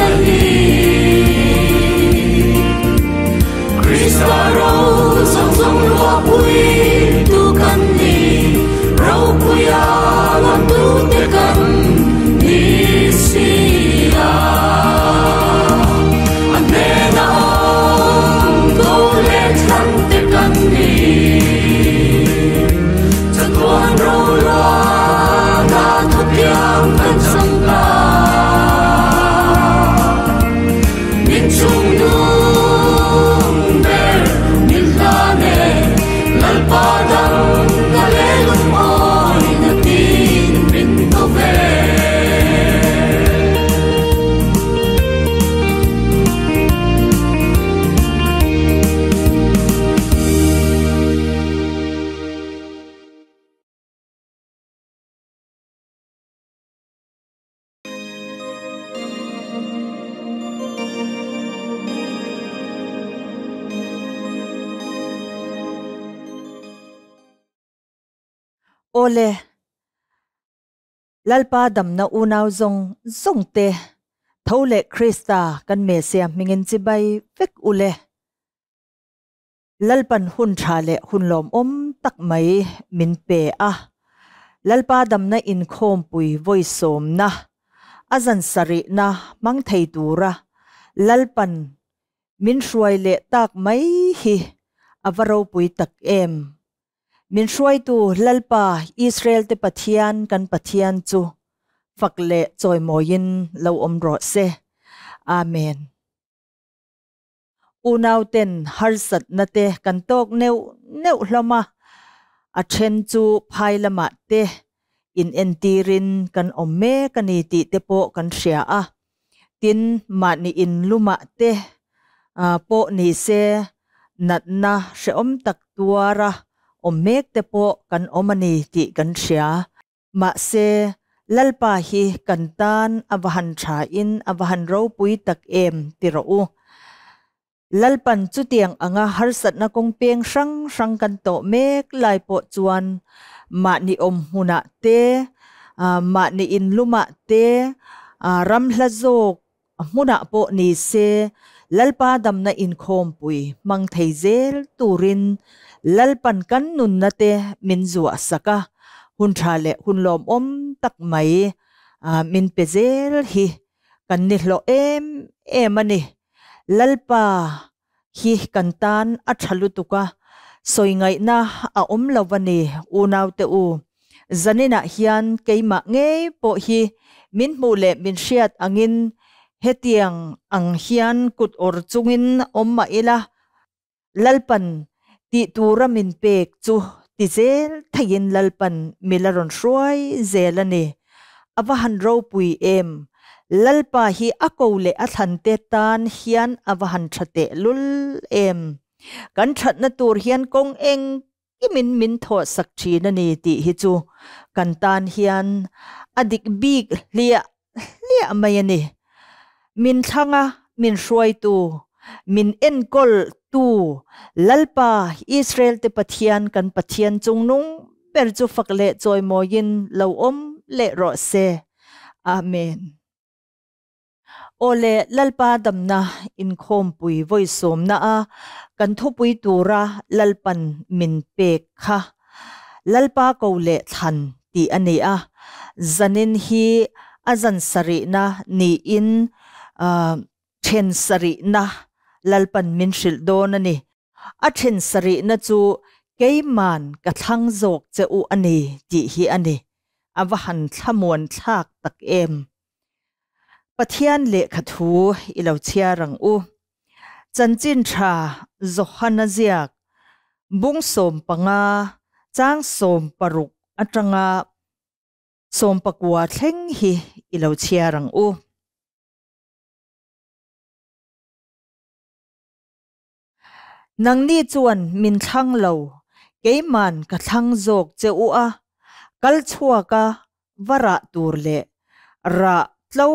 a ni. Krista ro zawng zawng luahpui tu kan ni, ropuia lawmtute kan ni si a. A hnena awm ko leh thlante kan ni, chatuan roluana thutiang kan chang ta. Min chung nung ber min hlan e, Lalpa dam na leh lungawi na tin min ko ve. Awle, Lalpa damna unau zawng zawng te, tho leh Krista kan Messiah hmingin chibai vek ule. Lalpan hun tha leh hun lawmawm tak mai min pe a. Lalpa damna inkhawmpui vawisawmna, a zan sarihna hmang thei tura Lalpan min hruai leh tak mai hi a va ropui tak em! Min hruaitu Lalpa Israel-te Pathian kan Pathian chu fak leh chawimawiin lo awm rawh se. Amen. Unauten harsatna te kan tawk neuh neuh hlawm a, a then chu phai lamah te in entirin kan awm mek a ni tih te pawh kan hria a. Tin, mahni in lumah te pawh ni se natna hrehawm tak tuara awm mek te pawh kan awm a ni tih kan hria. Mahse, Lalpa hi kan tan a va han tha in a va han ropui tak em ti rawh u. Lalpan chutiang anga harsatna kawng peng hrang hrang kan tawh mek lai pawh chuan mahni awm hmunah te, mahni inlumah te, ram hla zawk hmunah pawh ni se Lalpa damna inkhawmpui hmang thei zel turin Lalpan kan nunna te min zuah sak a, hun tha leh hun lawmawm tak mai min pe zel hi kan ni hlawh em em a ni. Lalpa hi kan tan a tha lutuk a, sawi ngaihna a awm lo a ni unaute u. Zaninah hian keimah ngei pawh hi min hmuh leh min hriat angin hetiang ang hian kut awr chungin awm mah ila, Lalpan tih tura min pek chu ti zel theiin Lalpan mi la rawn hruai zel a ni. A va han ropui em! Lalpa hi a ko leh a thlante tan hian a va han tha tehlul em! Kan thatna tur hian kawng engkimin min thawhsak thin a ni tih hi chu kan tan hian a dik bik hliah hliah mai a ni. Min thlang a, min hruaitu, min enkawl tu Lalpa Israel-te Pathian kan Pathian chungnung ber chu fak leh chawimawiin lo awm leh rawh se. Amen. Awle Lalpa damna inkhawmpui vawisawmna a kan thupui tura Lalpan min pek kha Lalpa ko leh thlan tih a ni a, zanin hi a zan sarihna niin then sarihna Lalpan min hrilh dawn a ni. A then sarihna chu keiman ka thlang zawk che u a ni tih hi a ni. A va han thlamuan thlak tak em! Pathian lehkha thu i lo chhiar ang u. Chanchin tha Johana ziak bung 15 chang 60 atanga 19 thleng hi i lo chhiar ang u. Nangni chuan min thlang lo, keiman ka thlang zawk che u a, kal chhuaka va rah tur leh rah tlo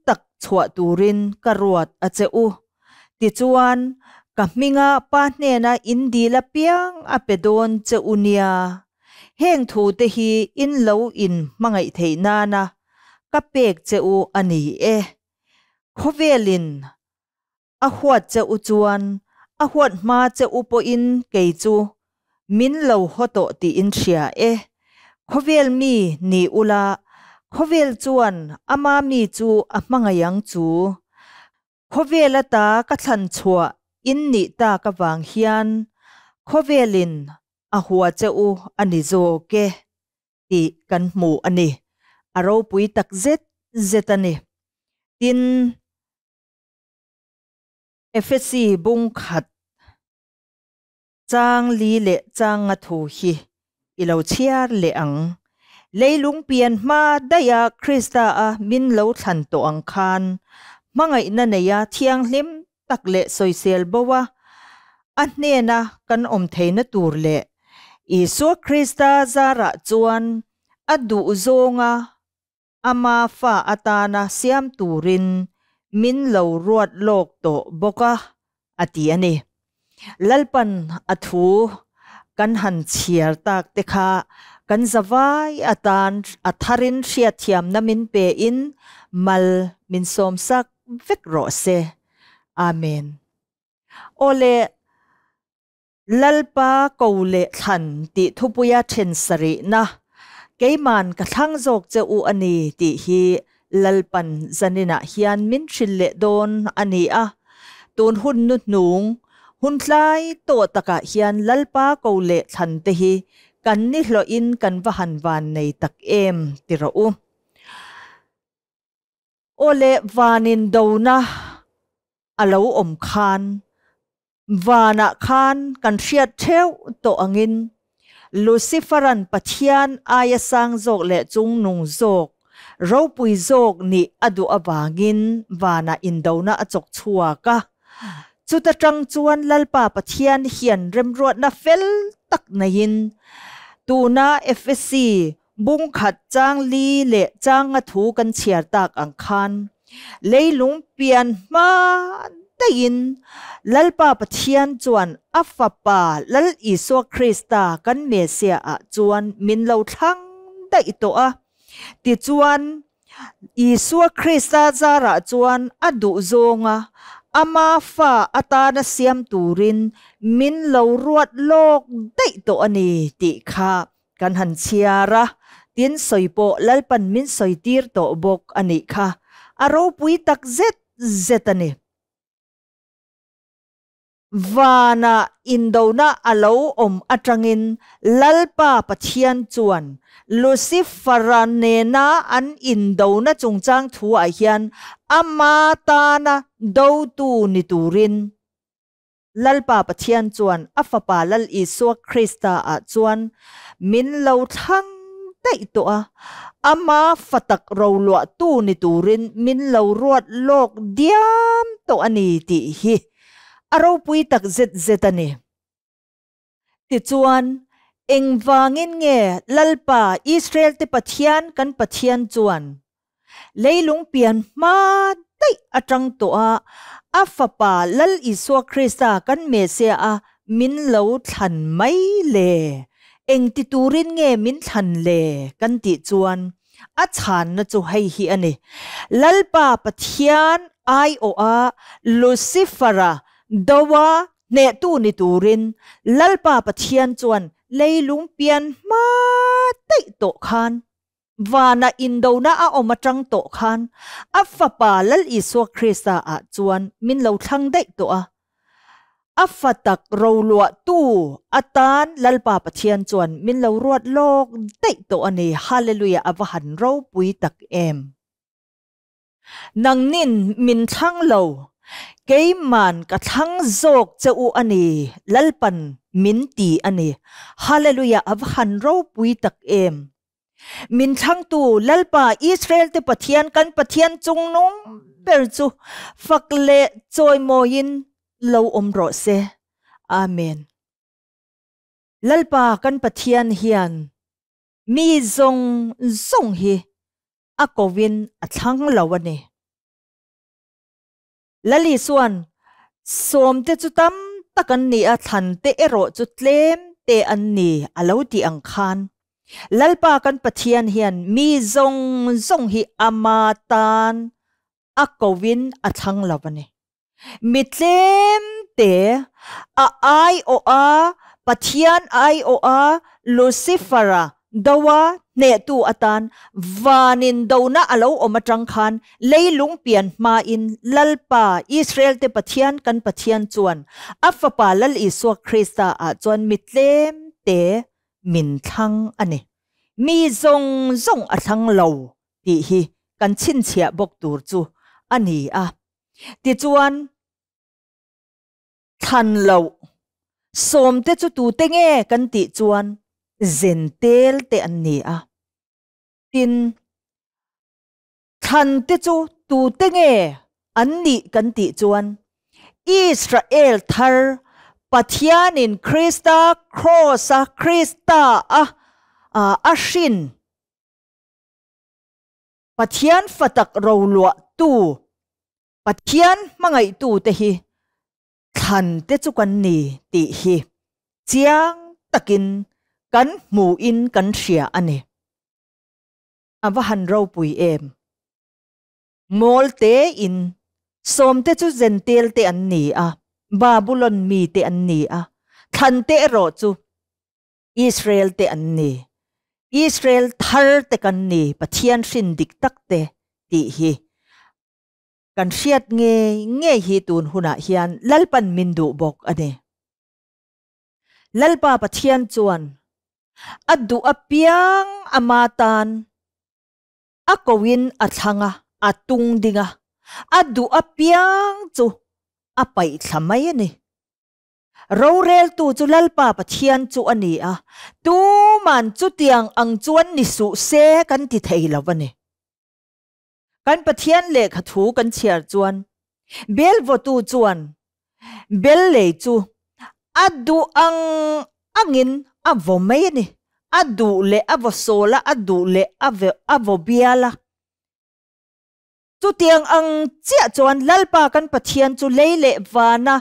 tak chhuah turin ka ruat a che u. Tichuan, ka hminga Pa hnena in dil apiang a pe dawn che u nia. Heng thute hi in lo in hmangaih theih nana ka pek che u a ni e. Khawvelin a huat che u chuan a huat hma che u pawhin kei chu min lo haw tawh tih in hria e. Khawvel mi ni ula, khawvel chuan ama mi chu a hmangaih ang chu. Khawvel ata ka thlan chhuah in nih tak avang hian khawvelin a hua che u a ni zawk e tih kan hmu a ni. A ropui tak zet zet a ni. Tin, Efesi bung khat chang li leh chang nga thu hi i lo chhiar leh ang. Leilung pian hma daiha Krista a min lo thlan tawh ang khan hmangaihna neia thianghlim tak leh sawisel bo a, a hnena kan awm theihna tur leh Isua Krista zarah chuan a duh zawnga ama fa atana siam turin min lo ruat lawk tawh bawk a, a ti a ni. Lalpan a thu kan han chhiar tak te kha kan zavai atan a tharin hriatthiamna min pein mal min sawmsak vek rawh se. Amen. Awle, Lalpa ko leh thlan tih thupuia then sarihna, Keiman ka thlang zawk che u a ni tih hi Lalpan zaninah hian min hrilh leh dawn a ni a. Tun hun nu hnung, hun tlai tawh takah hian Lalpa ko leh thlan te hi kan ni hlawhin kan va han van nei tak em ti rawh u. Aw le, vanin dona a lo awm khan Vanah khan kan hriat theuh tawh angin Lucifer-a'n Pathian aia sang zawk leh chungnung zawk, ropui zawk nih a duh avangin vanah indona a chawk chhuak a. Chuta tang chuan Lalpa Pathian hian remruatna fel tak neiin tuna Efesi bung khat chang li leh changa thu kan chhiar tak ang khan leilung pian hma daihin Lalpa Pathian chuan a Fapa Lal Isua Krista kan Messiah ah chuan min lo thlang daih tawh a. Tichuan, Isua Krista zarah chuan a duh zawnga ama fa atana siam turin min lo ruat lawk daih tawh a ni tih kha Kan han chhiar a, tin sawi pawh Lalpan min sawi tir tawh bawk a nih kha. A ropui tak zet zet a ni. Vana indona a lo awm atangin Lalpa Pathian chuan Lucifer-a nena an indona chungchang thu-ah hian ama tana dotu ni turin Lalpa Pathian chuan a Fapa Lal Isua Krista ah chuan min lo thlang daih tawh a, ama fa tak roluahtu ni turin min lo ruat lawk diam tawh a ni tih hi a ropui tak zet zet a ni. Tichuan, engvangin nge Lalpa Israel te Pathian kan Pathian chuan leilung pian hma daih atang tawh a a Fapa Lal Isua Krista kan Messiah a min lo thlan mai le? Engti turin nge min thlan le? kan tih chuan a chhanna chu hei hi a ni, Lalpa Pathian aiawha Lucifer-a do-a Hnehtu ni turin Lalpa Pathian chuan leilung pian hma daih tawh khan, vana indona a awm atang tawh khan a Fapa Lal Isua Krista ah chuan min lo thlang daih tawh a. A fa tak roluahtu atan Lalpa Pathian chuan min lo ruat lawk daih tawh a ni. Hallelujah a va han ropui tak em! Nangnin min thlang lo, keiman ka thlang zawk che u a ni, Lalpan min ti a ni. Hallelujah a va han ropui tak em! Min thlangtu Lalpa Israel te Pathian kan Pathian chungnung ber chu fak leh chawimawiin lo awm rawh se. Amen. Lalpa kan Pathian hian mi zawng zawng hi a kovin a thlang lo a ni. Lali chuan, Sawmte chu tam tak an ni a, thlante erawh chu tlem te an ni a lo tih ang khan Lalpa kan Pathian hian mi zawng zawng hi ama tan. A kovin a thlang lo a ni. Mi tlem te a aiawh a, Pathian aiawh a, Lucifer-a doa hnehtu atan vanin dona a lo awm atang khan leilung pian hmain Lalpa, Israel-te Pathian kan Pathian chuan a Fapa Lal Isua Krista ah chuan mi tlem te min thlang a ni. Mi zawng zawng a thlang lo tih hi kan chhinchhiah bawk tur chu a ni a. Tichuan, thlan loh sawmte chu tute nge kan tih chuan zentel te an ni a. Tin, thlan te chu tute nge an nih kan tih chuan Israel thar Pathianin Krista Kraws-a Krista a a hrin Pathian fa tak roluah tu, Pathian hmangaih tu te hi thlan te chu kan ni tih hi chiang takin kan hmu in kan hria a ni. A va han ropui em. Mawl te in sawm te chu Zentel te an ni a, Babulon mi te an ni a, thlan te erawh chu Israel te an ni. Israel thar te kan ni, Pathian hrin dik tak te tih hi kan hriat ngei ngei hi tun hunah hian Lalpan min duh bawk a ni. Lalpa Pathian chuan a duh apiang ama tan a koin a thlang a, a tung ding a, a duh apiang chu a paih thla mai a ni. Roreltu chu Lalpa Pathian chu a ni a, tuman chutiang ang chuan ni suh se kan ti thei lo a ni. Kan Pathian lehkha thu kan chhiar chuan bel vawtu chuan bel lei chu a duh ang angin a vaw mai a ni. A duh leh a vaw sawl a, a duh leh a vaw bial a. Chutiang ang chiah chuan Lalpa kan Pathian chu lei leh vana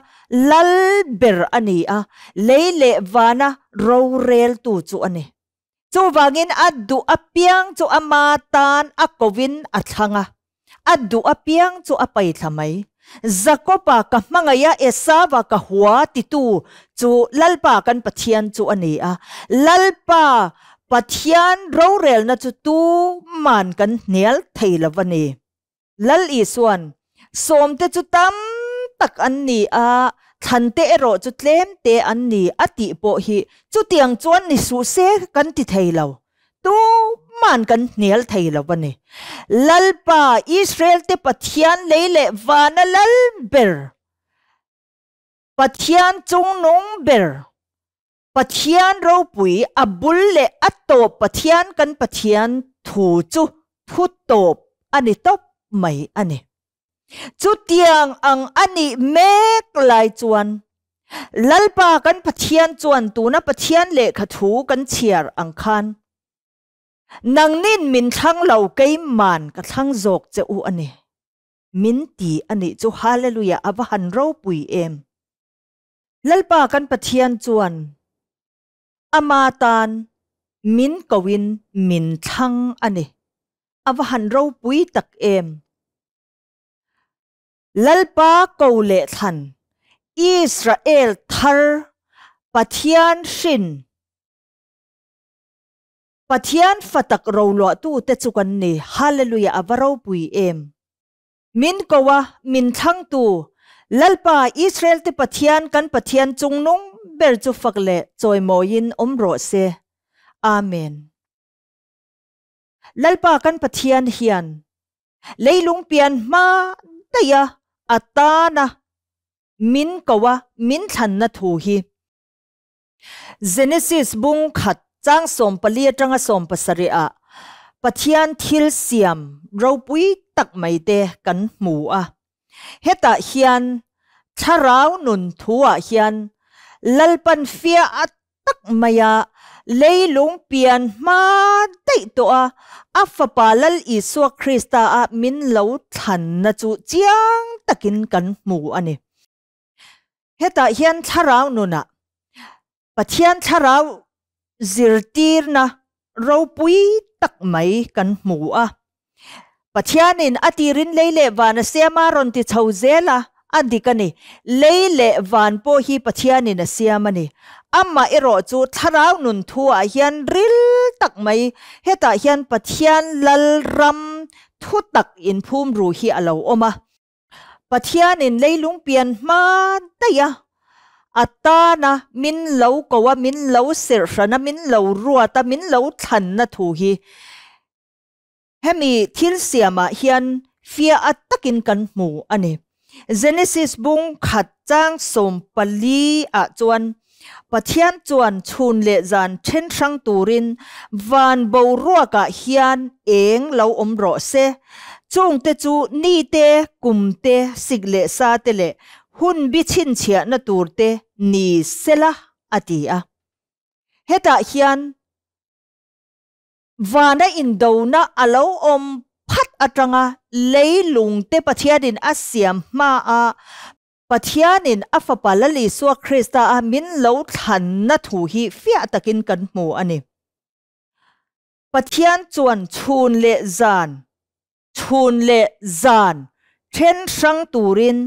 lal ber a ni a, lei leh vana roreltu chu a ni. Chuvangin a duh apiang chu ama tan a kovin a thlang a, a duh apiang chu a paithla mai. Jakoba ka hmangaih a, Esava ka hua titu chu Lalpa kan Pathian chu a ni a. Lalpa Pathian rorelna chu tuman kan hnial thei lo a ni. Lal Isuan, Sawmte chu tam tak an ni a, thlante erawh chu tlemte an ni a tih pawh hi chutiang chuan ni suh se kan ti thei lo. Tuman kan hnial thei lo a ni. Lalpa, Israelte Pathian lei leh vana lal ber, Pathian chungnung ber, Pathian ropui a bul leh a tawp Pathian kan Pathian thu chu thu tawp a ni tawp mai a ni. Chutiang ang a nih mek lai chuan Lalpa kan Pathian chuan tuna Pathian lehkha thu kan chhiar ang khan nangnin min thlang lo keiman ka thlang zawk che u a ni min ti a nih chu Hallelujah a va han ropui em. Lalpa kan Pathian chuan ama tan min koin min thlang a ni. A va han ropui tak em! Lalpa ko leh thlan Israel thar Pathian hrin Pathian fa tak roluahtute chu kan ni. Hallelujah a va ropui em! Min ko a, min thlangtu, Lalpa, Israel-te Pathian, kan Pathian chungnung ber chu fak leh chawimawiin awm rawh se. Amen. Lalpa kan Pathian hian leilung pian hma daih a, a tana min ko a, min thlanna thu hi Genesis bung khat chang 14 atanga 17 ah Pathian thil siam ropui tak mai te kan hmu a. Hetah hian thlarau nun thu ah hian Lalpan fiah a tak maia leilung pian hma daih tawh a, a Fapa Lal Isua Krista a min lo thlanna chu chiang takin kan hmu a ni. Hetah hian thlarau nunah Pathian thlarau zirtirna ropui tak mai kan hmu a. Pathianin a tirin lei leh van a siam a rawn ti chho zel a, a dik a ni. Lei leh van pawh hi Pathianin a siam a ni. Amah erawh chu thlarau nun thuah hian ril tak mai, hetah hian Pathian lal ram thu tak inphum ru hi a lo awm a. Pathianin leilung pian hma daih a, a tana min lo ko a, min lo serhran a, min lo ruat a, min lo thlanna thu hi Hemi thil siamah hian fiah takin kan hmu a ni. Genesis bung khat chang 14 ah chuan Pathian chuan chhun leh zan then hrang turin van boruakah hian eng lo awm rawh se. Chungte chu ni te, kum te, sik leh sa te leh hun bi chhinchhiahna tur te ni sela a ti a. Hetah hian Vana indona a lo awm phat atanga leilungte Pathianin a siam hma a, Pathianin a Fapa Lal Isua Krista a min lo thlanna thu hi fiah takin kan hmu a ni. Pathian chuan chhun leh zan, chhun leh zan then hrang turin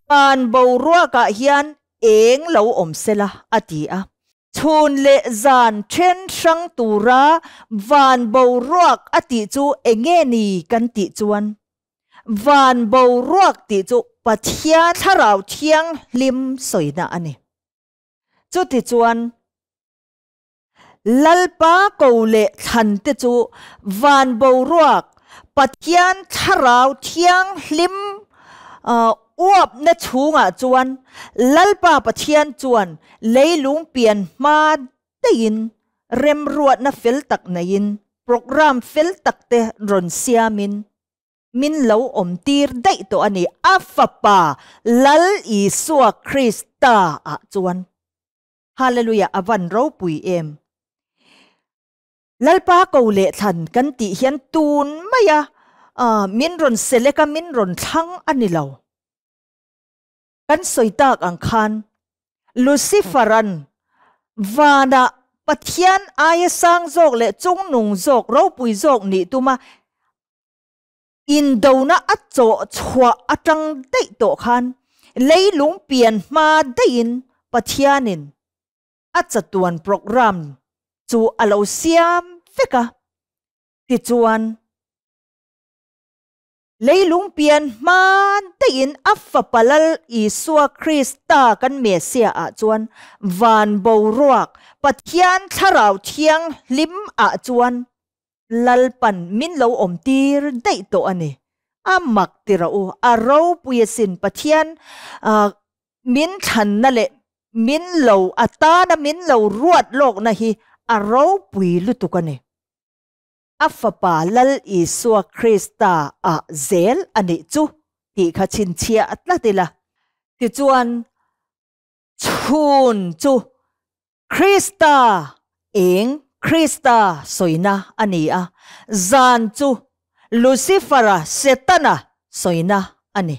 van boruakah hian eng lo awm sela a ti a. Chhun leh zan then hrang tura van boruak a tih chu enge ni kan tih chuan van boruak tih chu Pathian Thlarau Thianghlim sawina a ni. Chutichuan Lalpa ko leh thlan te chu van boruak, Pathian Thlarau Thianghlim uapna chhungah chuan Lalpa Pathian chuan leilung pian hma daihin remruatna fel tak neiin program fel tak te rawn siamin min lo awm tir daih tawh a ni, a Fapa Lal Isua Krista ah chuan. Hallelujah a van ropui em. Lalpa ko leh thlan kan tih hian tun maia min rawn select a min rawn thlang a ni lo. Kan sawi tak ang khan Lucifer-a'n vanah Pathian aia sang zawk leh chungnung zawk ropui zawk nih tuma Indona a chawh chhuah atang daih tawh khan leilung pian hma daihin Pathianin a chatuan program chu a lo siam vek a. Tichuan, leilung pian hma daihin a Fapa Lal Isua Krista kan Messiah ah chuan van boruak Pathian Thlarau Thianghlim ah chuan Lalpan min lo awm tir daih tawh a ni. A mak ti rawh u, a ropui asin Pathian min thlanna leh min lo a tana min lo ruat lawkna hi a ropui lutuk a ni. A Fapa Lal Isua Krista ah zel a nih chu tih kha chhinchhiah tlat ila. Tichuan chhun chu Krista eng Krista sawina a ni a, zan chu Lucifera, Setana, sawina a ni.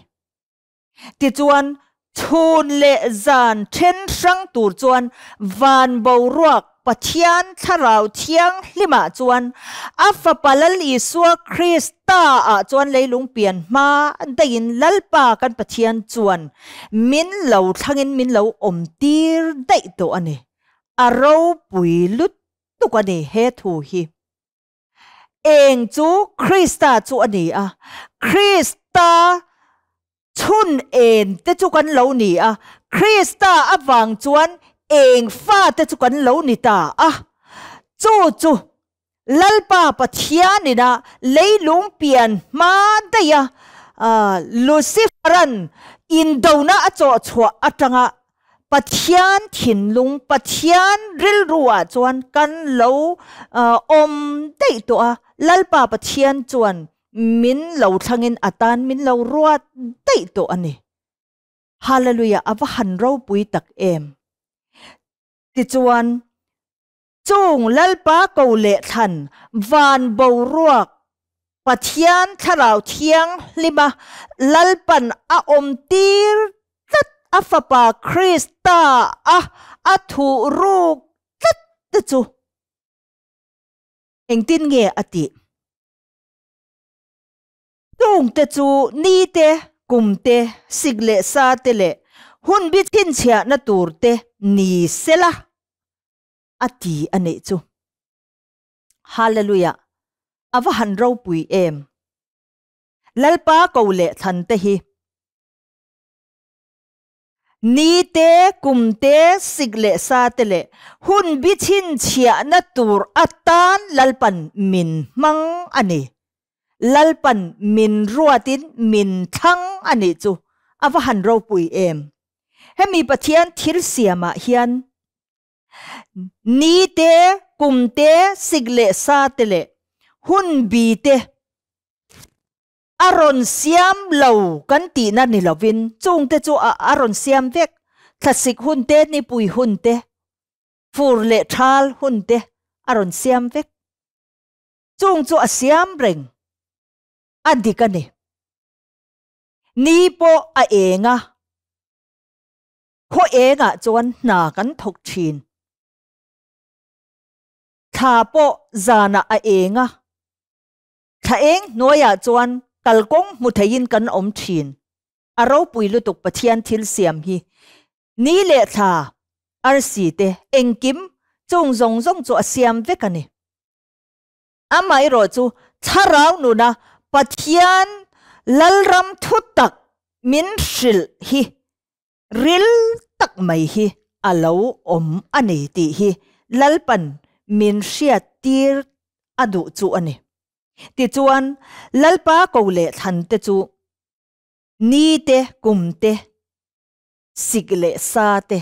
Tichuan, chhun leh zan then hrang tur chuan van boruak Pathian Thlarau Thianghlimah chuan a Fapa Lal Isua Krista-ah chuan leilung pian hma daihin Lalpa kan Pathian chuan Min lo thlangin min lo awm tir daih tawh a ni. A ropui lutuk a ni he thu hi. Eng chu Krista chu a ni a, Krista chhun en te chu kan lo ni a, Krista avang chuan eng fate chu kan lo ni ta a. Chu chu Lalpa Pathianina leilung pian hma daih a, Lucifer-a'n indona a chawh chhuah atanga Pathian thinlung, Pathian rilru-ah chuan kan lo awm daih tawh a, Lalpa Pathian chuan min lo thlangin a tan min lo ruat daih tawh a ni. Hallelujah, a va han ropui tak em! Tichuan, Chung Lalpa ko leh thlan van boruak Pathian Thlarau Thianghlima Lalpan a awm tir tlat a Fapa Krista a a thuh ruk tlat te chu engtin nge a tih? Chungte chu ni te, kum te, sik leh sa te leh hun bi chhinchhiahna tur te ni sela a ti a nih chu. Hallelujah! A va han ropui em! Lalpa ko leh thlan te hi. Ni te, kum te, sik leh sa te leh hun bi chhinchhiahna tur atan Lalpan min hmang a ni. Lalpan min ruatin min thlang a nih chu a va han ropui em. Hemi Pathian thil siamah hian ni te, kum te, sik leh sa te leh hun bi te A rawn siam lo kan tihna ni lovin chungte chu a a rawn siam vek, thlasik hun te, nipui hun te, fur leh thal hun te a rawn siam vek. Chung chu a siam reng a dik a ni. Ni pawh a eng a, khaw engah chuan hna kan thawk thin. Thla pawh zanah a eng a. Thla eng hnuaiah chuan kalkawng hmu theiin kan awm thin. A ropui lutuk Pathian thil siam hi. Ni leh thla, arsi te, engkim, chung zawng zawng chu a siam vek a ni. Amaherawh chu thlarau nuna Pathian Lalram thutak min hrilh hi ril tak mai hi a lo awm a ni tih hi Lalpan min hriat tir a duh chu a ni. Tichuan, Lalpa ko leh thlan te chu ni te, kum te, sik leh sa te,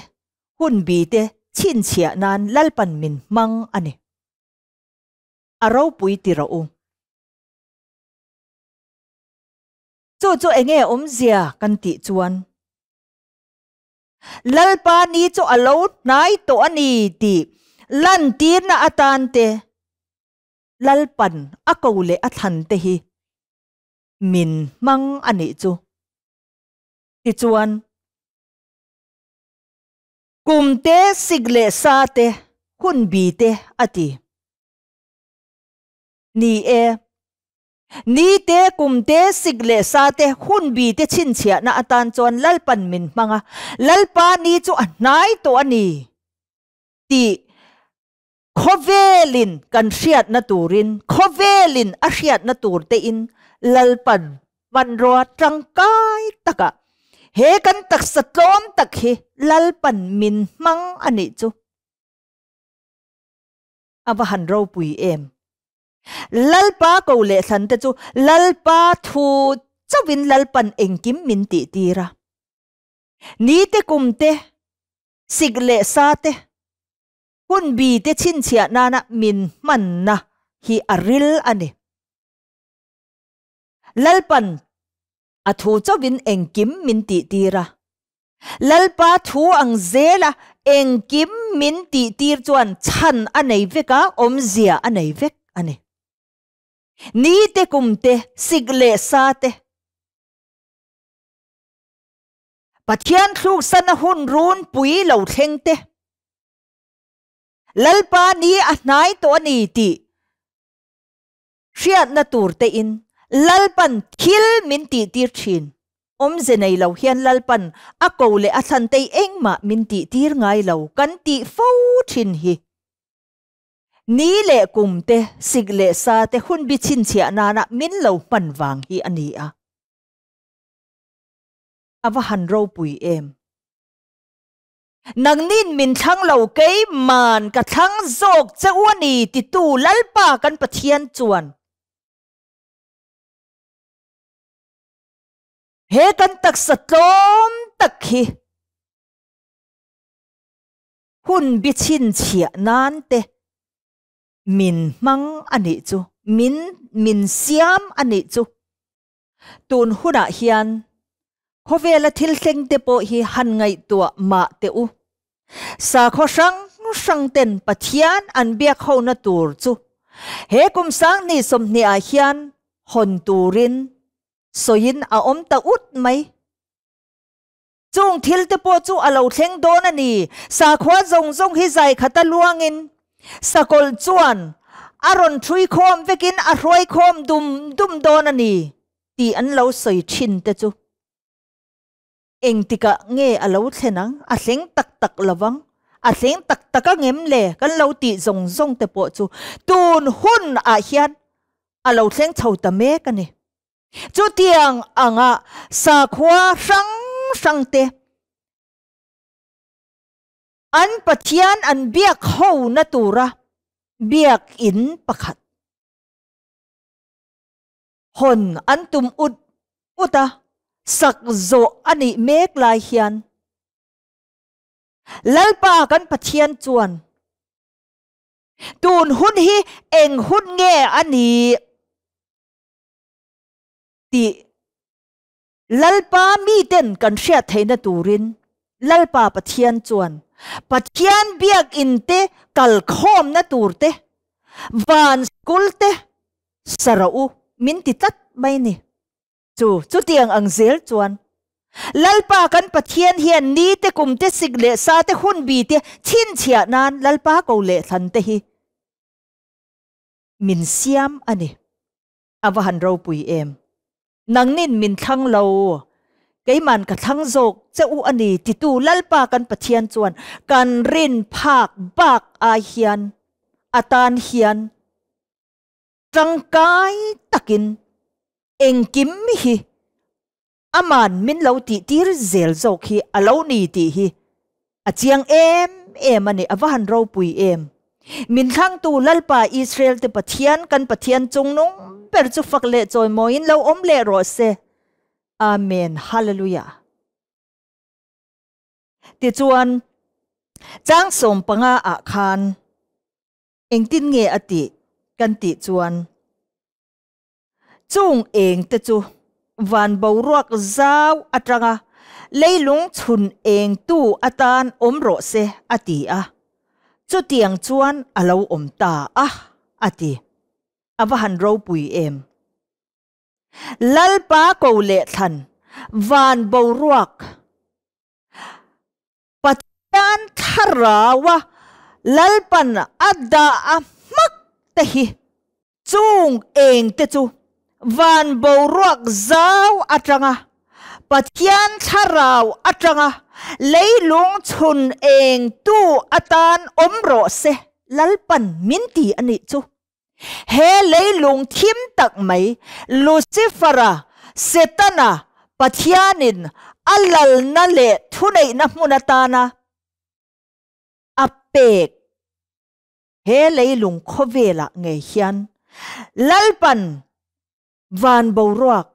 hunbi te chhinchhiah nan Lalpan min hmang a ni. A ropui ti rawh u. Chu chu enge awmzia kan tih chuan Lalpa ni chu a lo hnai tawh a ni tih lantirna atan te Lalpan a ko leh a thlan te hi min hmang a nih chu. Tichuan kum te sik leh sa te hunbi te a ti. Ni e. Ni te, kum te, sik leh sa te, hunbi te chhinchhiahna atan chuan Lalpan min hmang a, Lalpa ni chu a hnai tawh a ni tih khawvelin kan hriatna turin, khawvelin a hriatna tur tein Lalpan hmanrua tangkai takah he kan taksa tlawm tak hi Lalpan min hmang a nih chu a va han ropui em. Lalpa ko leh thlan te chu Lalpa thu chauhin Lalpan engkim min tih tir a. Ni te kum te, sik leh sa te, hun bi te chhinchhiah nana min hmanna hi a ril a ni. Lalpan a thu chauhin engkim min tih tir a. Lalpa thu ang zela engkim min tih tir chuan chhan a nei vek a, awmzia a nei vek a ni. Ni te kum te, sik leh sa te. Pathian thluksan a hun runpui lo thleng te. Lalpa ni a hnai tawh a ni tih hriatna tur tein Lalpan thil min tihtir thin. Awmze nei lo hian Lalpan a ko leh a thlantei engmah min tihtir ngai lo kan tih fo thin hi. Ni leh kum te, sik leh sa te hunbi chhinchhiah nana min lo hman vang hi a ni a. A va han ropui em! Nangnin min thlang lo keiman ka thlang zawk che u a ni titu Lalpa kan Pathian chuan he kan taksa tlawm tak hi hun bi chhinchhiah nan te min hmang a nih chu, min min siam a nih chu. Tun hunah hian khawvela thil thleng te pawh hi han ngaihtuah mah teh u. Sakhaw hrang hrang ten Pathian an biak hona tur chu he kum sanghnih sawmhnih ah hian hawn turin sawiin a awm ta ut mai. Chung thil te pawh chu a lo thleng dawn a ni. Sakhua zawng zawng hi zai khata luangin sakawlh chuan a rawn ṭhui khawm vekin a hruai khawm dum dum dawn a ni. tih an lo sawi thin te chu engtikah nge a lo thlen ang, a thleng tak tak lovang, a thleng tak tak ang em le kan lo tih zawng zawng te pawh chu tun hun ah hian a lo thleng chho ta mek a ni. Chutiang anga sakhua hrang hrang te an Pathian an biak ho na tura biakin pakhat hawn an tum ut ut a, sak zawh a nih mek lai hian Lalpa kan Pathian chuan tun hun hi eng hun nge a nih tih Lalpa miten kan hriat theihna turin Lalpa Pathian chuan Pathian biakinn te kalkhawmna tur te, van school te sa rawh u min ti tlat mai ni. Chu chutiang ang zel chuan Lalpa kan Pathian hian ni te kum te sik leh sa te hun bi te chhinchhiah nan Lalpa ko leh thlan te hi min siam a ni. A va han ropui em. Nangnin min thlang lo, keiman ka thlang zawk che u a ni titu Lalpa kan Pathian chuan kan rin phak bak ai hian a tan hian tangkai takin engkim hi aman min lo tih tir zel zawk hi a lo ni tih hi a chiang em em a ni, a va han ropui em. Min thlangtu Lalpa Israel te Pathian kan Pathian chungnung ber chu fak leh chawimawiin lo awm leh rawh se. Amen. Hallelujah. Tichuan, chang 15 ah khan engtin nge a tih kan tih chuan, Chung eng te chu van boruak zau atanga leilung chhun eng tu atan awm rawh se a ti a, chutiang chuan a lo awm ta a, a ti. A va han ropui em! Lalpa ko leh thlan van boruak Pathian thlaraua Lalpan a dah a hmak te hi chung eng te chu van boruak zau atanga Pathian thlarau atanga leilung chhun eng tu atan awm rawh se Lalpan min ti a nih chu. He leilung thim tak mai Lucifera, Setana, Pathianin a lalna leh thuneihna hmun atana a pek he leilung khawvelah ngei hian Lalpan van boruak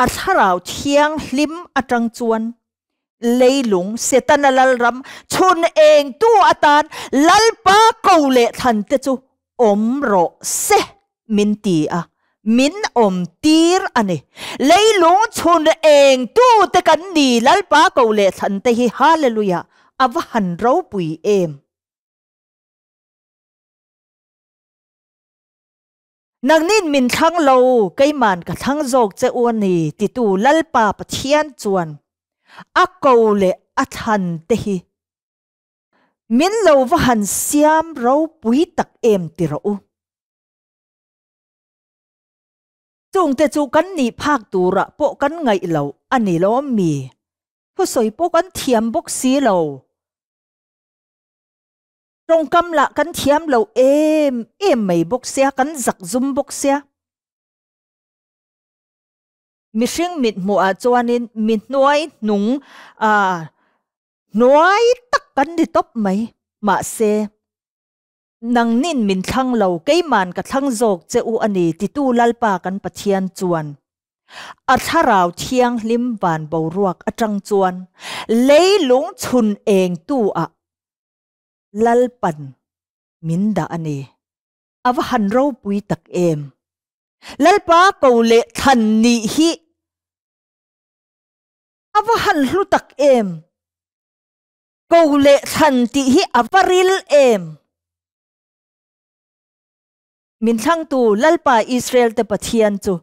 a thlarau thianghlim atang chuan leilung Setana lalram chhun engtu atan Lalpa ko leh thlan te chu awm rawh se min ti a, min awm tir a ni. Leilung chhun engtu te kan ni Lalpa ko leh thlan te hi Hallelujah a va han ropui em. Nangnin min thlang lo, keiman ka thlang zawk che u a ni, titu Lalpa Pathian chuan a ko leh a thlan te hi min lo va han siam ropui tak em ti rawh u. Chungte chu kan nih phak turah pawh kan ngaih lo a ni lawm mi? Thusawi pawh kan thiam bawk si lo. Tawngkam lah kan thiam lo em em mai bawk sia, kan zak zum bawk sia. Mihring mit hmuhah chuanin mi hnuai hnung ah hnuai tak kan ni tawp mai. Mahse, nangnin min thlang lo, keiman ka thlang zawk che u a ni titu Lalpa kan Pathian chuan a thlarau thianghlim van boruak atang chuan leilung chhun engtu ah Lalpan min dah a ni. A va han ropui tak em! Lalpa ko leh thlan nih hi a va han hlu tak em! Ko leh thlan tih hi a va ril em! Min thlangtu Lalpa Israel te Pathian chu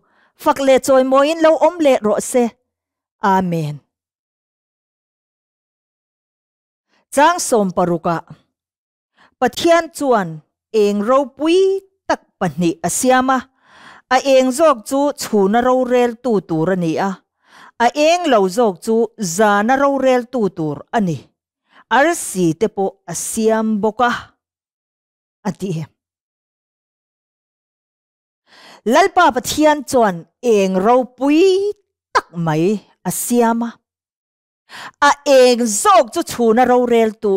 fak leh chawimawiin lo awm leh rawh se. Amen. Chang 60ah Pathian chuan eng ropui tak pahnih a siam a. A eng zawk chu chhuna roreltu tur a ni a, a eng lo zawk chu zana roreltu tur a ni. Arsi te pawh a siam bawk a, a ti. Lalpa Pathian chuan eng ropui tak mai a siam a, a eng zawk chu chhuna roreltu,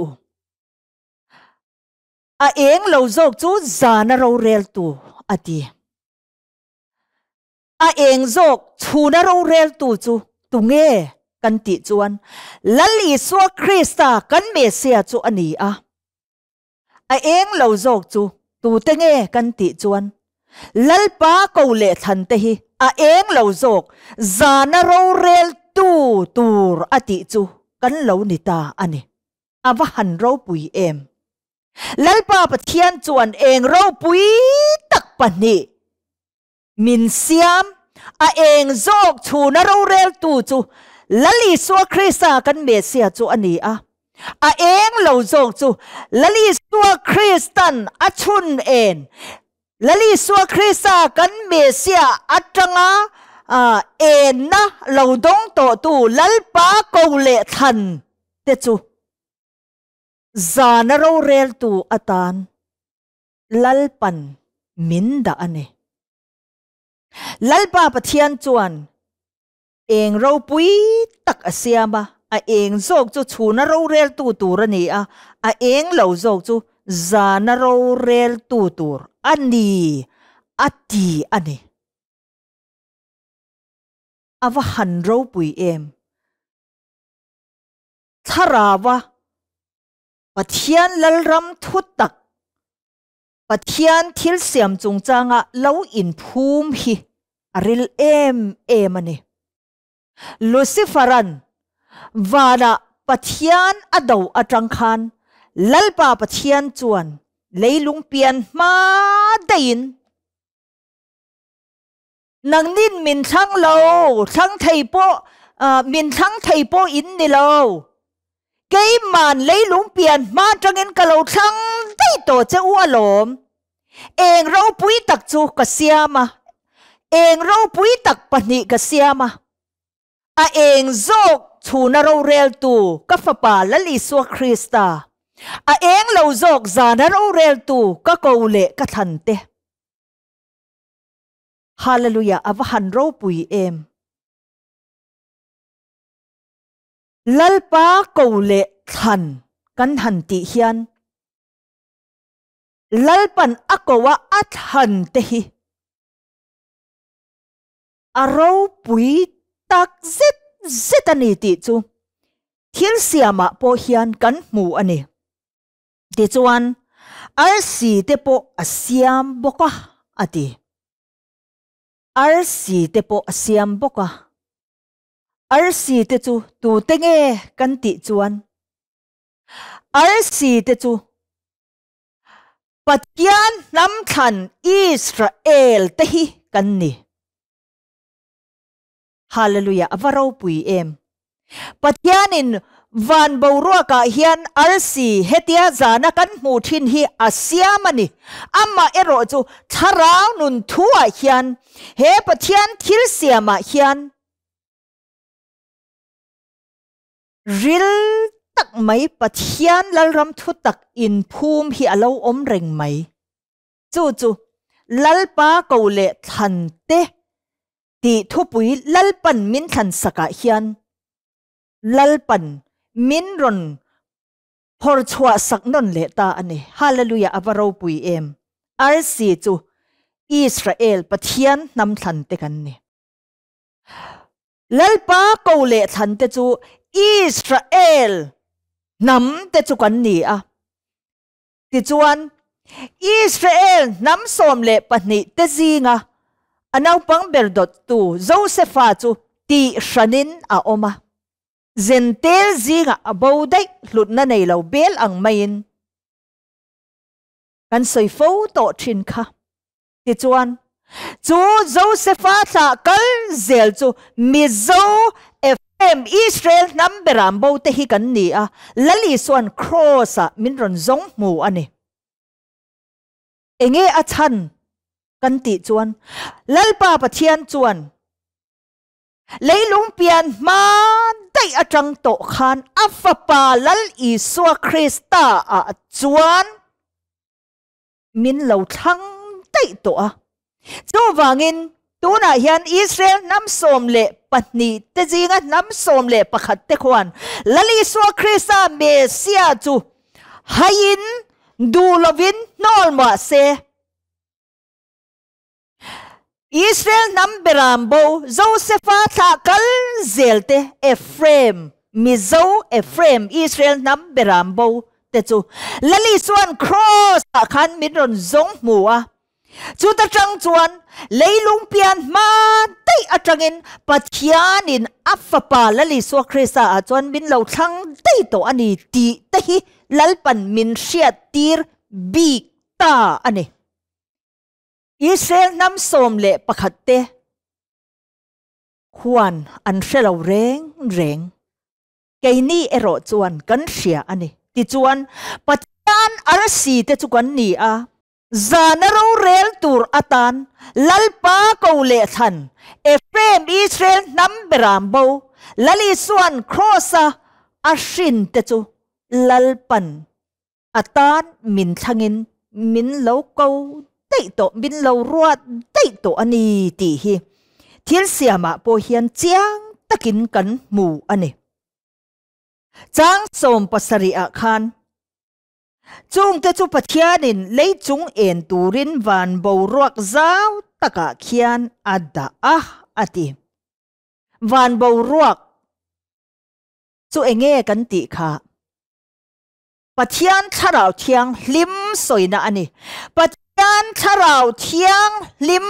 a eng lo zawk chu zana roreltu a ti. A eng zawk chhuna roreltu chu tunge kan tih chuan Lal Isua Krista kan Messia chu a ni a. A eng lo zawk chu tute nge kan tih chuan Lalpa ko leh thlan te hi a eng lo zawk zana roreltu tur a tih chu kan lo ni ta a ni. A va han ropui em! Lalpa Pathian chuan eng ropui tak pahnih min siam, a eng zawk chhuna roreltu chu Lal Isua Krista kan Messia chu a ni a. A eng lo zawk chu Lal Isua Kristan a chhun en, Lal Isua Krista kan Messia atanga enna lo dawng tawhtu Lalpa ko leh thlan te chu zana roreltu atan Lalpan min dah a ni. Lalpa Pathian chuan eng ropui tak a siam a, a eng zawk chu chhuna roreltu tur a ni a, a eng lo zawk chu zana roreltu tur a ni a ti a ni. A va han ropui em! Thlarau-a Pathian Lalram thu tak, Pathian thil siam chungchanga lo inphum hi a ril em em a ni. Lucifer-a'n vanah Pathian a do atang khan Lalpa Pathian chuan leilung pian hma daihin, Nangnin min thlang lo, thlang thei pawh, min thlang thei pawh in ni lo. Keiman leilung pian hma atangin ka lo thlang daih tawh che u alawm. Eng ropui tak chu ka siam a, eng ropui tak pahnih ka siam a. A eng zawk chhuna roreltu ka Fapa Lal Isua Krista, a eng lo zawk zana roreltu ka ko leh ka thlan te. Hallelujah a va han ropui em. Lalpa ko leh thlan kan han tih hian Lalpan a ko a a thlan te hi a ropui tak zet zet a ni tih chu thil siamah pawh hian kan hmu a ni. Tichuan, arsi te pawh a siam bawk a, a ti. Arsi te pawh a siam bawk a. Arsi te chu tute nge kan tih chuan, arsi te chu Pathian hnam thlan Israel te hi kan ni. Hallelujah a va ropui em. Pathianin van boruakah hian arsi hetia zana kan hmuh thin hi a siam a ni. Amah erawh chu thlarau nun thuah hian he Pathian thil siamah hian ril tak mai Pathian Lalram thu tak inphum hi a lo awm reng mai. Chu chu Lalpa ko leh thlan te Tih thupui Lalpan min thlan sakah hian Lalpan min rawn phawr chhuah sak nawn leh ta a ni. Hallelujah a va ropui em! RC chu Israel Pathian hnam thlan te kan ni. Lalpa ko leh thlan te chu Israel hnam te chu kan ni a. Tichuan, Israel hnam 12 te zinga a naupang ber dawttu Josefa chu tih hranin a awm a. Zentel zingah a bo daih hlutna nei lo bel ang maiin kan sawi fo tawh thin kha. Tichuan, chu Josefa thlah kal zel chu Mizo, Ephraim, Israel hnam beram bo te hi kan ni a, Lal Isua'n Kraws-ah min rawn zawng hmu a ni. Enge a chhan? Kan tih chuan Lalpa Pathian chuan leilung pian hma daih atang tawh khan a Fapa Lal Isua Krista ah chuan min lo thlang daih tawh a. Chuvangin tunah hian Israel hnam 12 te zinga hnam 11 te khuan Lal Isua Krista Messiah chu haiin duh lovin hnawl mah se. Israel hnam beram bo Josefa thlah kal zel te Ephraim, Mizo Ephraim Israel hnam beram bo te chu Lali chuan Cross ah khan min rawn zawng hmu a. Chuta tang chuan leilung pian hma daih atangin Pathianin a fapa Lali Isua Krista ah chuan min lo thlang daih tawh a ni tih te hi Lalpan min hriat tir bik ta a ni. Israel hnam 11 te khuan an hre lo reng reng. Keini erawh chuan kan hria a ni. Tichuan, Pathian arsi te chu kan ni a. Zana rorel tur atan Lalpa ko leh thlan Ephraim Israel hnam beram bo Lal Isuan Kraws-a a hrin te chu Lalpan A tan min thlangin min lo ko daih tawh, min lo ruat daih tawh a ni tih hi thil siamah pawh hian chiang takin kan hmu a ni. Chang 70 ah khan chungte chu Pathianin lei chung en turin van boruak zau takah khian a dah a, a ti. Van boruak chu enge kan tih kha? Pathian Thlarau Thianghlim sawina a ni. Pathian Thlarau Thianghlim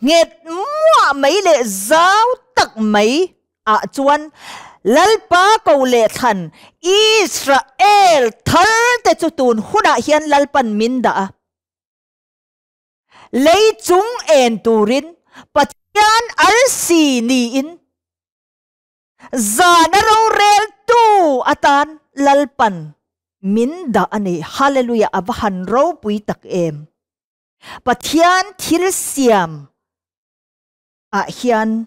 nghet muah mai leh zau tak mai ah chuan Lalpa ko leh thlan Israel thar te chu tun hunah hian Lalpan min dah a. Lei chung en turin Pathian arsi niin Zana roreltu atan Lalpan min dah a ni. Hallelujah a va han ropui tak em. Pathian thil siam ah hian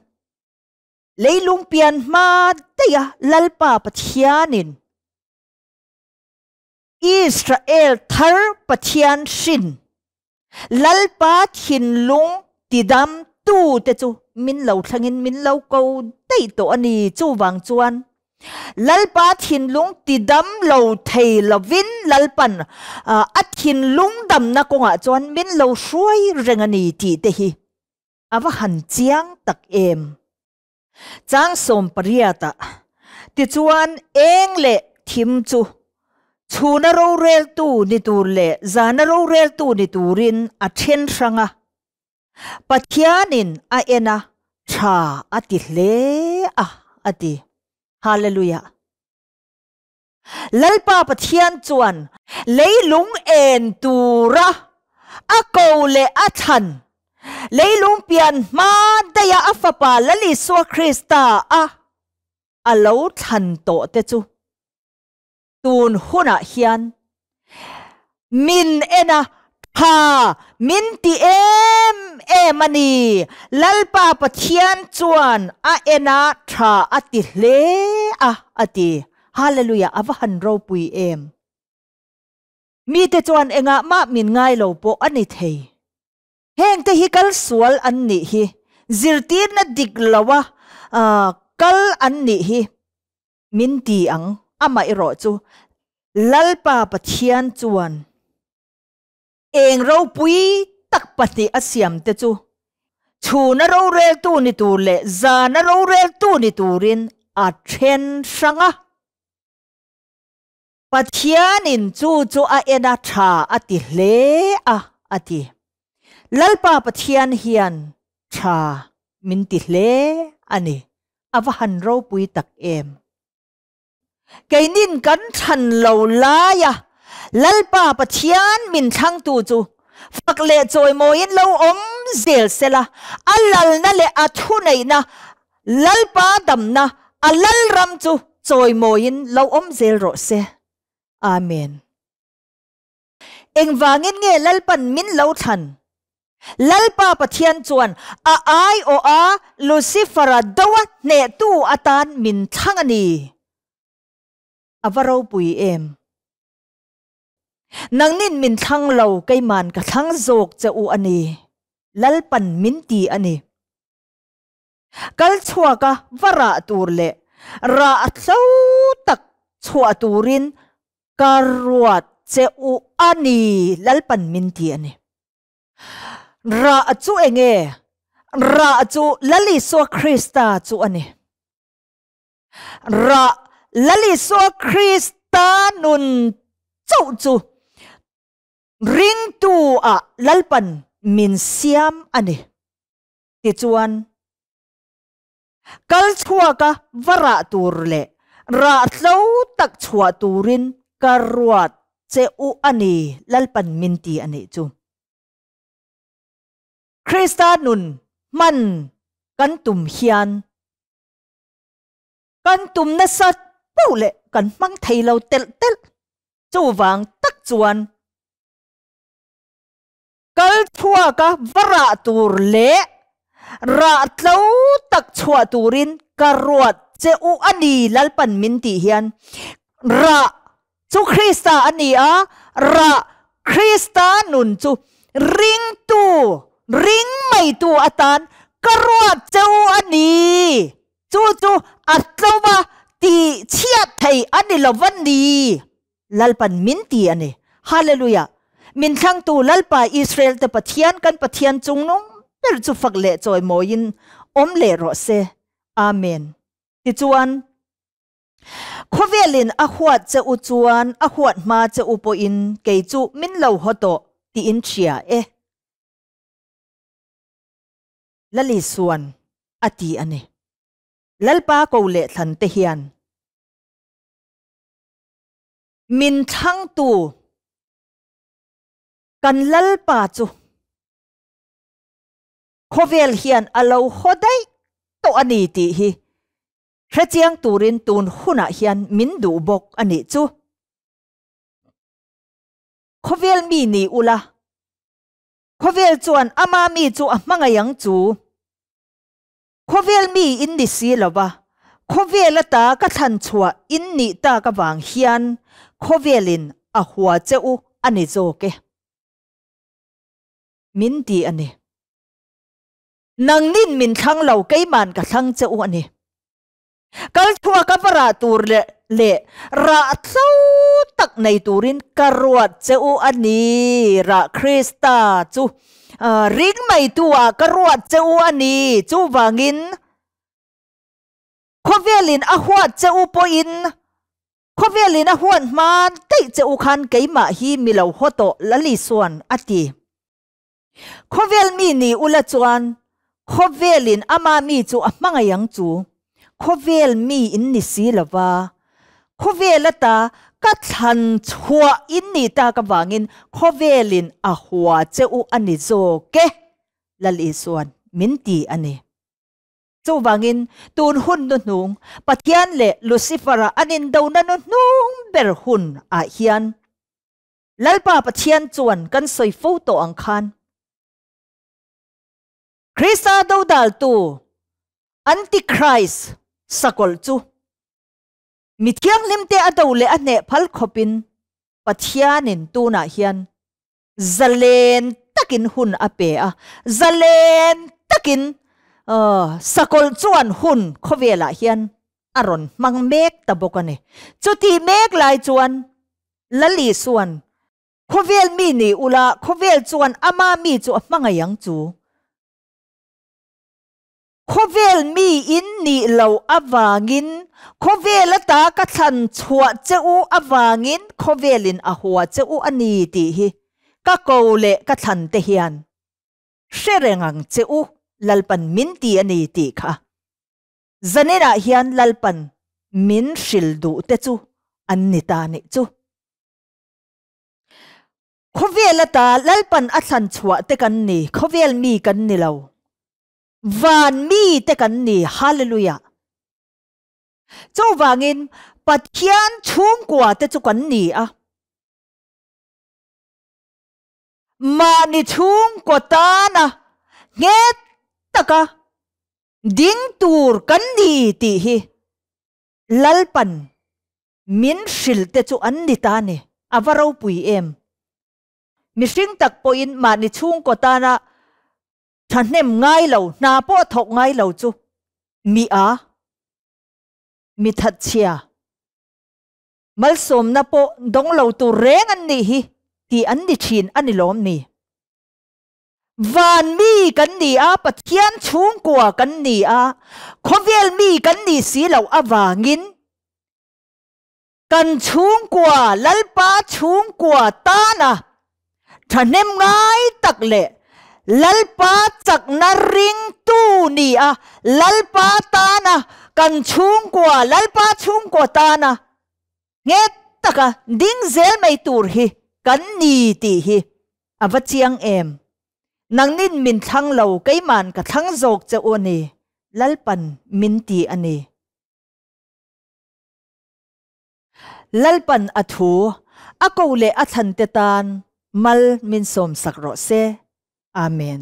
leilung pian hma daih a Lalpa Pathianin Israel thar Pathian hrin Lalpa thinlung tidam tu te chu min lo thlangin min lo ko daih tawh a ni. Chuvang chuan Lalpa thinlung tidam lo thei lovin Lalpan a thinlung damna kawngah chuan min lo hruai reng a ni tih te hi a va han chiang tak em. Chang 18 ah tichuan eng leh thim chu chhuna roreltu ni tur leh zana roreltu ni turin a then hrang a. Pathianin a en a, tha a ti hle a, a ti. Hallelujah! Lalpa Pathian chuan leilung en tura a ko leh a thlan leilung pian hma daiha a Fapa Lal Isua Krista a a lo thlan tawh te chu tun hunah hian min en a, tha min ti em em a ni. Lalpa Pathian chuan a en a, tha a ti hle a, a ti. Hallelujah, a va han ropui em. Mite chuan engah mah min ngai lo pawh a ni thei. Hengte hi kal sual an nih hi, zirtirna dik loa kal an nih hi. Min ti ang, amah erawh chu Lalpa Pathian chuan eng ropui tak pahnih a siam te chu chhuna roreltu ni tur leh zana roreltu ni turin a then hrang a. Pathianin chu chu a en a tha a ti hle a, a ti. Lalpa Pathian hian tha min ti hle a ni. A va han ropui tak em. Keinin kan thlan lo lai a, Lalpa Pathian min thlangtu chu fak leh chawimawiin lo awm zel sela, a lalna leh a thuneihna, Lalpa damna, a lalram chu chawimawiin lo awm zel rawh se. Amen. Engvangin nge Lalpan min lo thlan? Lalpa Pathian chuan a aiawha Lucifer-a doa hnehtu atan min thlang a ni. A va ropui em? Nangnin min thlang lo, keiman ka thlang zawk che u a ni. Lalpan min ti a ni. Kal chhuaka va rah tur leh rah tlo tak chhuah turin ka ruat che u a ni, Lalpan min ti a ni. Rah chu enge? Rah chu Lal Isua Krista chu a ni. Rah Lal Isua Krista nun chauh chu ringtu ah Lalpan min siam a ni. Tichuan, kal chhuaka va rah tur leh rah tlo tak chhuah turin ka ruat che u a ni, Lalpan min ti a nih chu. Krista nun hman kan tum hian kan tum nasa poh leh kan hmang thei lo telh telh. Chuvang tak chuan Kal chhuaka va rah tur leh rah tlo tak chhuah turin ka ruat che u a ni Lalpan min tih hian rah chu Krista a ni a, rah Krista nun chu ringtu, ring maitu atan ka ruat che u a ni. Chu chu a tlova tih chhiat thei a ni lo va ni. Lalpan min ti a ni. Hallelujah! Min thlangtu Lalpa Israel te Pathian kan Pathian chungnung ber chu fak leh chawimawiin awm leh rawh se. Amen. Tichuan, khawvelin a huat che u chuan a huat hma che u pawhin kei chu min lo haw tawh tiin hria e. Lalisuan a ti a ni. Lalpa ko leh thlan te hian. Min thlangtu kan Lalpa chu khawvel hian a lo haw daih tawh a ni tih hi hrechiang turin tun hunah hian min duh bawk a nih chu. Khawvel mi ni ula, khawvel chuan ama mi chu a hmangaih ang chu. Khawvel mi in ni si lo va, khawvel ata ka thlan chhuah in nih tak avang hian khawvelin a hua che u a ni zawk e. Min ti a ni. Nangnin min thlang lo keiman ka thlang che u a ni. Kal chhuak a va rah tur leh leh rah tlo tak nei turin ka ruat che u a ni. Rah Krista chu ring mai tu ah ka ruat che u a ni. Chuvangin khawvelin a huat che u pawhin khawvelin a huat hman daih che u khan keimah hi mi lo haw tawh Lalisuan a ti. Khawvel mi ni ula chuan khawvelin ama mi chu a hmangaih ang chu. Khawvel mi in ni si lova, khawvel ata ka thlan chhuah in nih tak avangin khawvelin a hua che u a ni zawk e, Lal Isuan min ti a ni. Chuvangin tun hun nuhnung Pathian leh Lucifer-a an indona nuhnung ber hun ah hian, Lalpa Pathian chuan kan sawi fo tawh ang khan Krista dodaltu Antichrist sakawlh chu mi thianghlimte a do leh a hneh phal khawpin Pathianin tunah hian zalen takin hun a pe a, zalen takin sakawlh chuan hun khawvelah hian a rawn hmang mek ta bawk a ni. Chutih mek lai chuan Lali chuan, Khawvel mi ni ula, khawvel chuan ama mi chu a hmangaih ang chu. Khawvel mi in nih lo avangin, khawvel ata ka thlan chhuah che u avangin khawvelin a hua che u a ni tih hi ka ko leh ka thlan te hian hre reng ang che u, Lalpan min ti a ni tih kha. Zaninah hian Lalpan min hril duh te chu an ni ta nih chu. Khawvel ata Lalpan a thlan chhuah te kan ni, khawvel mi kan ni lo. Van mi te kan ni, Hallelujah. Chuvangin Pathian chhungkua te chu kan ni a. Mahni chhungkaw tana nghet taka ding tur kan ni tih hi Lalpan min hrilh te chu an ni ta ni. A va ropui em? Mihring tak pawhin mahni chhungkaw tana thahnem ngai lo, hna pawh thawk ngai lo chu mi a, mi thatchhia. Malsawmna pawh dawng lo tur reng an nih hi tih an ni thin a ni lawm ni? Van mi kan ni a, Pathian chhungkua kan ni a, khawvel mi kan nih si loh avangin kan chhungkua, Lalpa chhungkua tana thahnem ngai tak leh Lalpa chakna ringtu ni a, Lalpa tana kan chhungkua, Lalpa chhungkua tana nghet taka ding zel mai tur hi kan ni tih hi a va chiang em. Nangnin min thlang lo, keiman ka thlang zawk che u a ni, Lalpan min ti a ni. Lalpan a thu a ko leh a thlan te tan mal min sawmsak rawh se. Amen.